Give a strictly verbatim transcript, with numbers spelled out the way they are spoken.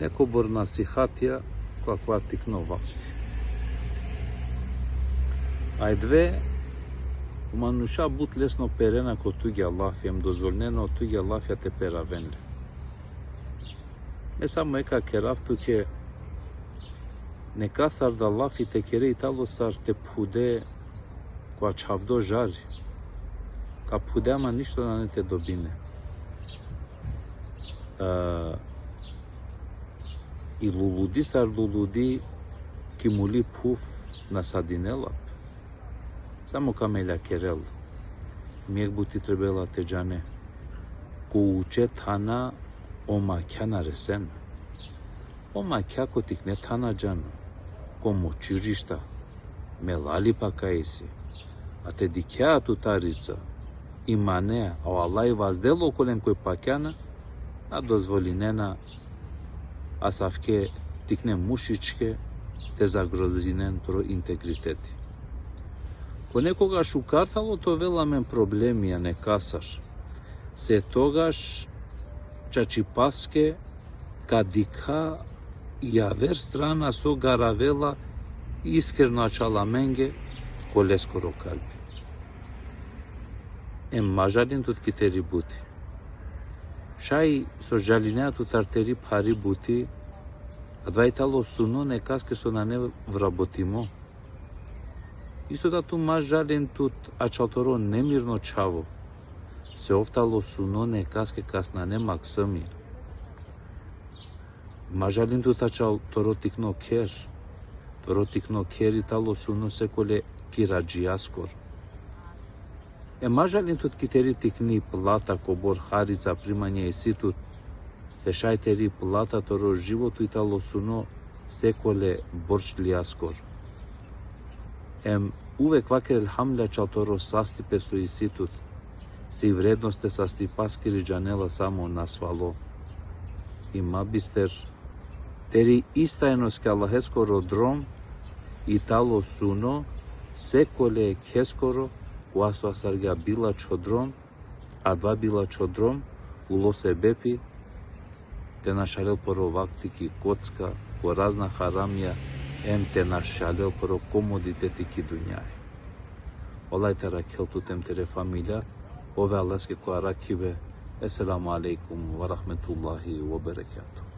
Nekobor nasihatija ko akava tikno vakti. Aj dve, o manuša but lesno perena ko tugja lafija, em dozvolinena o tugja lafija te peraven le. Me samo eka kerav tuke, nekasar da lafi te kere i talo sar te phude ko ačhavdo žari. Ka phude, ama ništo nane te dobine. E, i luludi sar luludi ki muli phuv na sadinela pe. Samo ka melja kerel. Em jekh buti trebela te džane. Ko uče thana o makhja na resena. O makhja ko tikne thana džana. Ko močirišta. Melalipa kaj isi. A te dikhea tut tarica. I mane, a o Allah i vazdel okolen koj pakjana, na dozvolinena asavke tikne mušičke te zagrozinen tro integriteti. Ko nekoga šukar talo te ovel amen problemija nekasar, se togaš čačipaske ka dikha i aver strana so garavela iskreno ačhal amenge ko leskoro kalbi. Em ma žalin tut ki teri buti. Šaj so žalinea tut tar teri phari buti, adava i talo suno nekaske so nane vrabotimo. Isto da tu ma žalin tut ačhal toro nemirno čhavo, se ov talo suno nekaske kas nane maksumija. Ma žalin tut ačhal toro tikno kher, toro tikno kher i talo suno sekole kiradžijaskoro. Em ma žalin tut ki teri tikni plata, kobor harica, primanja isi tut, se šaj teri plata, toro životo i talo suno sekole borčlijaskoro. Em uvek vaker elhamdulillah ačhal toro sastipe so isi tut, se i vrednost e sastipaskiri džanela samo nasvalo. I ma bister, teri istrajnost ki Allaheskoro drom i talo suno sekole kheskoro, kova so astargja bilačho drom, adava bilačho drom ulo sebepi te na šalel poro vakti ki kocka, ko razna haramija, em te na šalel poro komoditeti ki dunjaja. Allah te arakhel tut em tere familija, ove Allaheske ko arakhibe. Esselamu alejkum ve rahmetullahi ve berekatuhu.